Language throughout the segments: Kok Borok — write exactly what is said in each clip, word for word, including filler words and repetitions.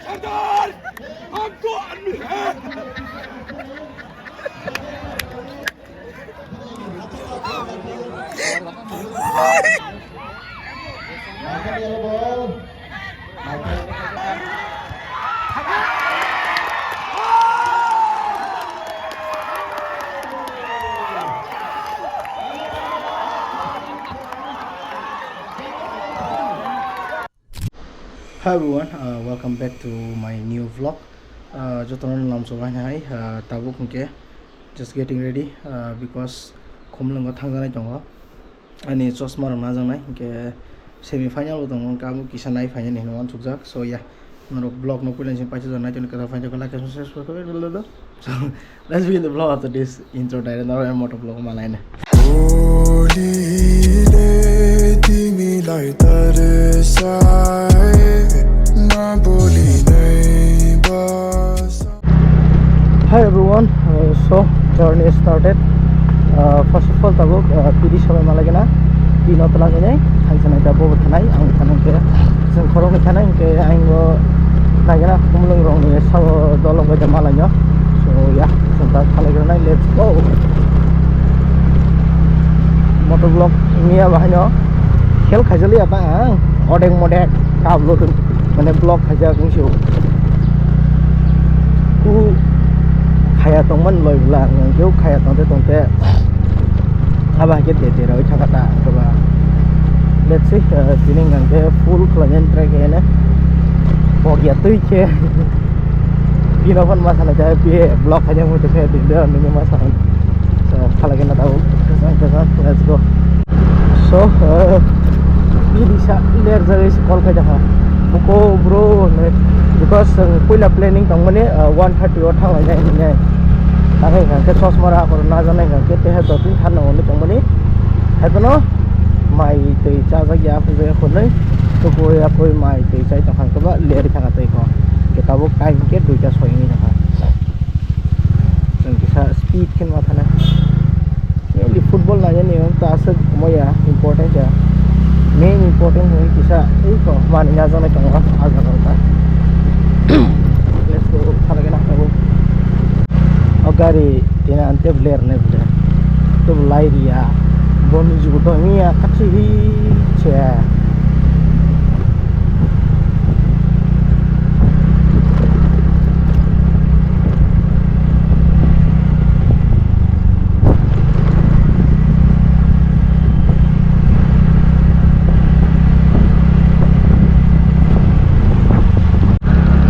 सरदार, हम तो आदमी हैं। Hi everyone, uh, welcome back to my new vlog. Uh, jotono lamso hai, uh, tabuk hwnkhe just getting ready, uh, because Khumlwngo thangjanai tongo. Ani chosma rok najaknai, hwnkhe semi final bo tongo, hwnkhe abo kisa nai phainani hinwi uansukjak. So yeah, norok vlog no puila simi paisa jon nai tongni kwtal phaijak, like, subscribe, so let's begin the vlog after this intro, direct norok motor vlog ma laina. Hi everyone, uh, so journey started. Uh, first of all, tabuk, uh, pidi sabai malagena, pino tlang ini, ang sana jabo thanai, ang sana ke, sang khorok ni thanai, ke ang go nagena kumlung rong ni sao dolok bai malanya. So yeah, sang ta khalai granai, let's go. Motor vlog niya bahai no, khel khaijali apa ang, odek modek, kablo tu, mane vlog khaijak wngsi o. Ku khaya tongmani loi bwla, ang keu khaya tongte tongte abo hai khe de de roi thaka ta, keba. Let's see, uh, tini hwnkhe full khlainani try khe ne. Pok ya twi khe. Pino phone ma sana jai, pi vlog khaina mo te khe, din de nini ma sana. So, khala khe na tau. Let's go. So, uh, ini sa ler jagwi se call khai dakha. Buko bro ne, because, uh, puila planning tongmani, uh, one thirty o thanglainai hinwi. Tangwi hwnkhe chosma ra akhoro najaknai hwnkhe teha dottin thanna hwnwi tongmani. Haiphano mai twi chajak ya, aphuru ya hwnwi. Tukui akui mai twi chai tongkha hwnkhe ba ler thangkha tei kho. Hwnkhe tabuk time khe duita soi wngwi thangkha. Chwng kisa speed khe ma thanai. Mainly football nainani wng ta aswk maya important ya. Main important wng kisa iko mani najaknai tongo ah jaga o ta. Let's go, phalagena tabuk. O gari tina ante bler ne bler. To lai riya. Boni jugo to miya kachi hi che.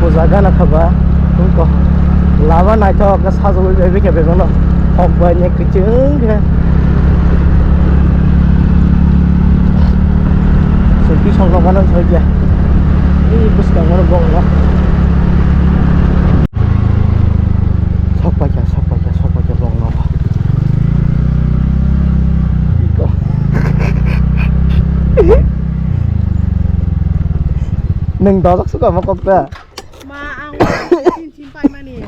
Puja gana khaba, tungko. Lama naithok, sajagwi bai bikhe begono. Hok bai ne kiching khe. Sukhi songno gana soi dia. Ini bwskango bongno. Sok paikha, sok paikha, sok paikha bongno. Iko. Neng dojak suka mo kokta. Ma, ang tin tin paimani.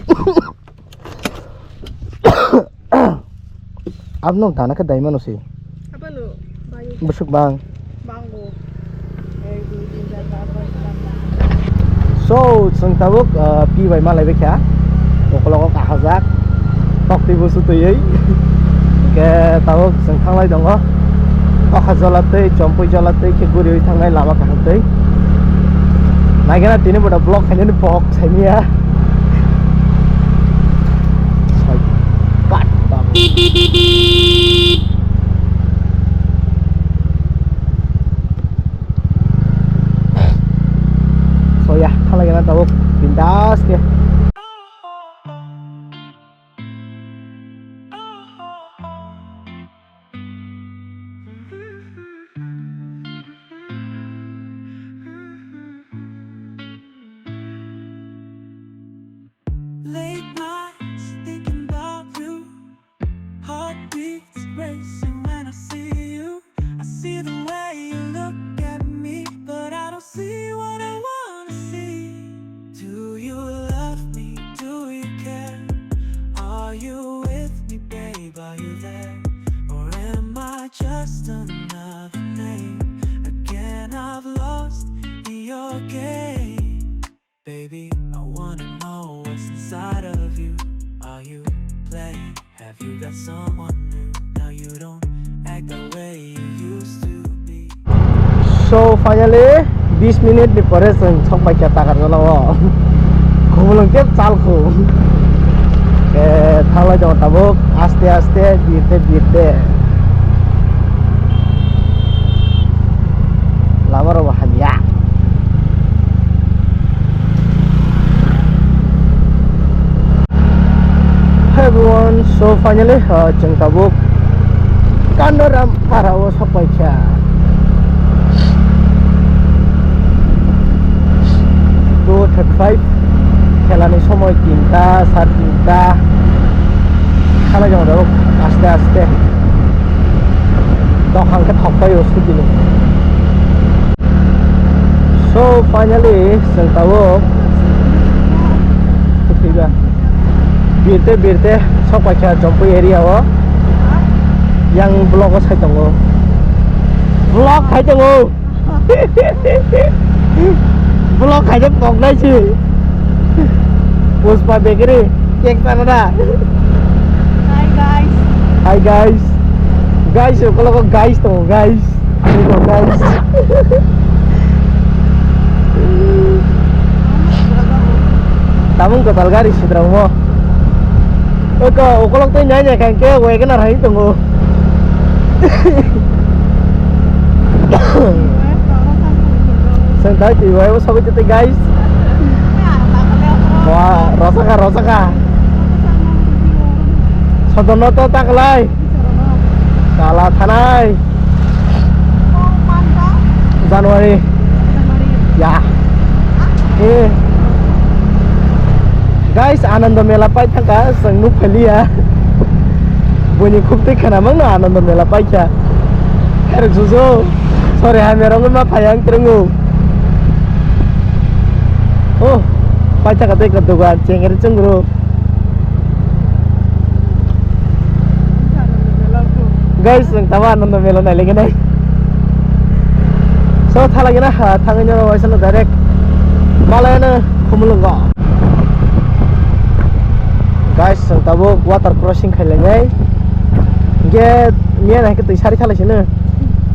Abno dana khe daimano se. Abalo, bai. Bwswk bang. Bango. Ek, dui, tin, char, panch, choi, sat, aat. So, chwng tabuk, uh, pi bai malai baikha. Ukologo kahajak. Tok twi busu twiwi. Hwnkhe tabuk chwng thanglai tongo. Okha jola twi, chompui jola twi khe guriwi thangnai lama kaham twi. Naigena tini boda vlog khainani pok saimia. Soi pat babu. So ya, thalai gana tabuk bindas ke. Late nights thinking about you. Heartbeats racing when I see you. I see the way you look at me, but I don't see what I wanna see. Do you love me? Do you care? Are you with me, babe? Are you there? Or am I just another name? Hey, baby, I wanna know what's inside of you. Are you playing? Have you got someone new? Now you don't act the way you used to be. So finally, bis minute ni pore chwng sok paikha Takarjala o. Khumulwng tei chalkhu. Eh, thanglai tongo tabuk, aste aste, birte birte. Lama rok bo hamya. Hey everyone, so finally, uh, chwng tabuk Kandoram para o sok paikha. Two thirty-five, khelani somoi tinta, sar tinta. Khalai jong tabuk aste aste. Dokhang khe thok pai o scooty ni. So finally, chwng tabuk. Birte birte sok paikha Jampui area o. Yang vlog o sai tongo. Vlog khai tongo. Vlog khai de poknai si. Pushpa Bakery cake chana da. Hi guys. Hi guys. Guys, ukolog o guys tongo, guys. Ego, guys. Tamung kwtal gari sidrangmo. Eko, ukolog tei nai nai kangke Wagoner hai tongo. Seng dai twi wai o sabai tete, guys. Wah, rosaka, rosaka. Sodono to taklai. Kala thanai. January. Ya. Eh. Guys, Anando Mela pai thangka, chwng nuk phaliya. Buini khuk twi khana mangno Anando Mela paikha. Khairok susu. Sorry, hamya rok ma phai ang twrwngo. Oh, pai thangka tei ka dogan chengri chwngro. Guys, ang tama Anando Mela nai lagi nai. So, thalagi na ha, thangwi no waisa no direct. Malai no Khumulwngo. Guys, ang tabuk water crossing khai lagi nai. Ge, miya nai ke twi sari thalai sini.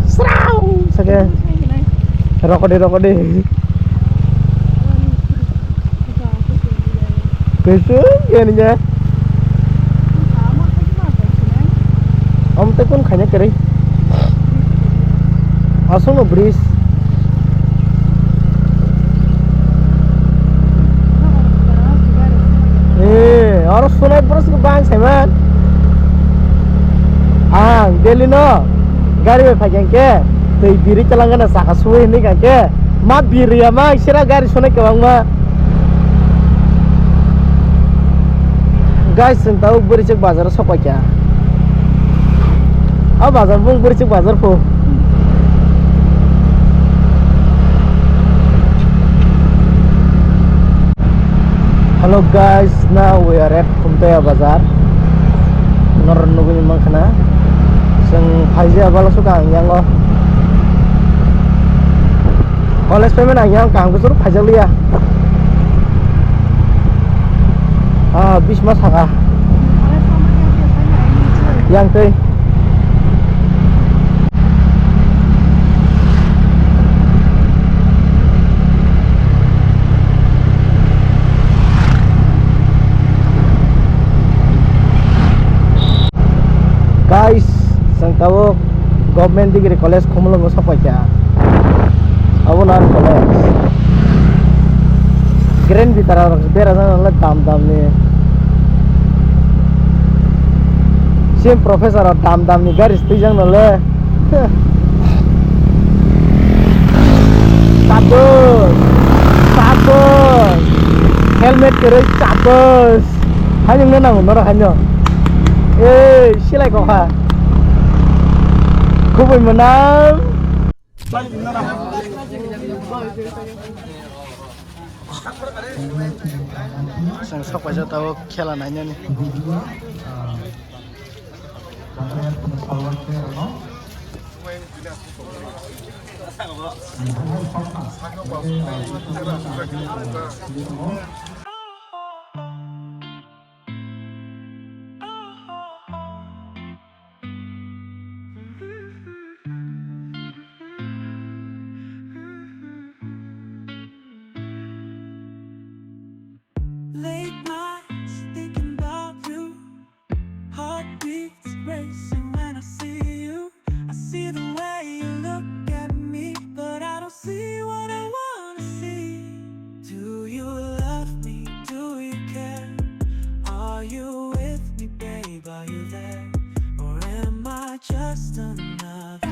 Srau, sake. Rokode, rokode. Kusung ya ni ya. Om te kun khanya kere. Asung no bridge. Eh, oro sunai bros ko bang seman. Ang Delhi no gari bai phai khe twi biri chalangana saka suwi hinwi kha khe. Ma biriya ma sira gari sone kwbangma. Guys, chwng tabuk Bwrwichwk bazar o sok paikha. A bazar bung Bwrwichwk bazar pho. Hello guys, now we are at Khumtaya bazar. Nor nugwi mankha na. Chwng phaijak balo suka ang yango. College payment ang yang kaham kusur phaijak liya. Ah, bisma saka. Yang tei. Guys, chwng tabuk Government Degree College Khumulwngo sok paikha. Abo na college. Grand Vitara rok berajak nang le dam dam ni. Same professor rok dam dam ni gari twijak nang le. Tabuk. Tabuk. Helmet kwrwi tabuk. Hayung no nango norok haino. Ei, silai kok ha. Kubui mwnam. Chwng sok paisa tabuk khela nainani. Late nights thinking about you. Heartbeats racing when I see you. I see the way you look at me, but I don't see what I wanna see. Do you love me? Do you care? Are you with me, babe? Are you there? Or am I just another?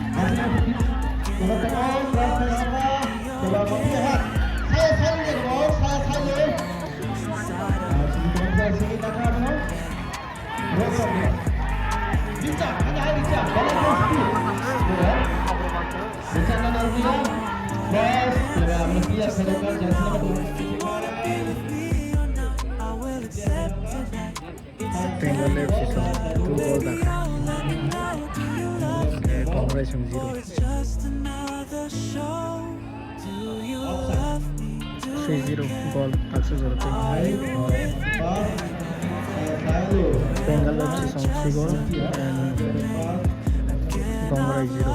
Bengal F C song two goal dakha. Congress song zero. Three zero goal taksa jora twi. Bengal F C song three goal and Congress zero.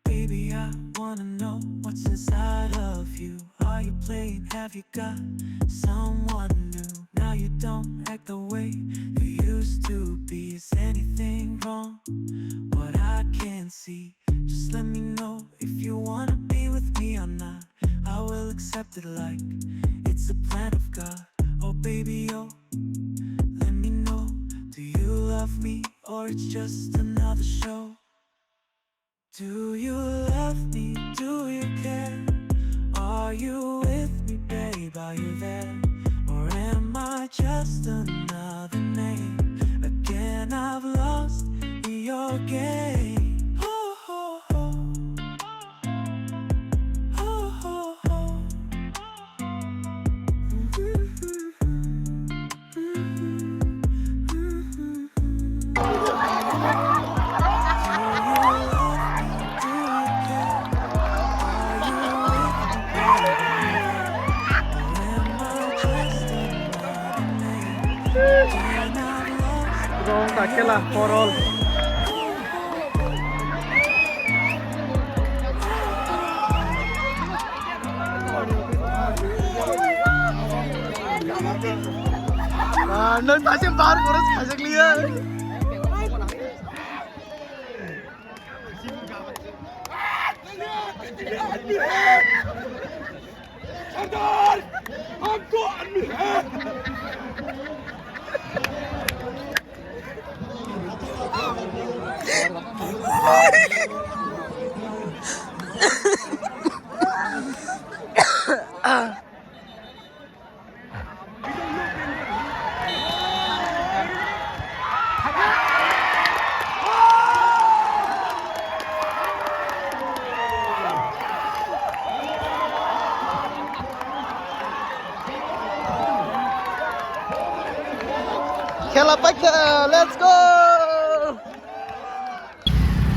Baby, I wanna know what's inside of you. Are you playing? Have you got someone new? Now you don't act the way you used to be. Is anything wrong? What I can't see. Just let me know if you wanna be with me or not. I will accept it like it's the plan of God. Oh baby, oh, let me know. Do you love me or it's just another show? Do you love me? Do you care? Are you with me, babe? Are you there? Or am I just another name? Again, I've lost your game. Oh, oh, oh. Oh, oh, oh. Rong ta khela for all. Ah, nang tasim bar boros khajak liya. सरदार, हमको आदमी है। Khela paikha, let's go!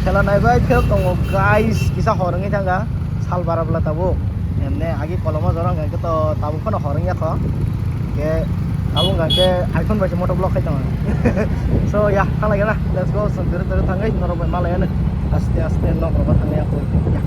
Khela naibai khe tongo guys, kisa hor wngwi thangkha, sal bara bwla tabuk. Emne agi kolomo jora hwnkhe to tabuk phano hor wngya kho. Khe tabuk hwnkhe iPhone bai se moto vlog khai tongo. So ya, thanglai gana, let's go, chwng twrwk twrwk thangwi norok bai malaiya no. Aste aste nok rok thangya kho. Ya.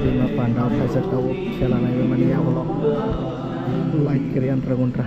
Rima panda o khaijak tabuk khela naiwi mani yagulo. Light kwrwi antra guntra.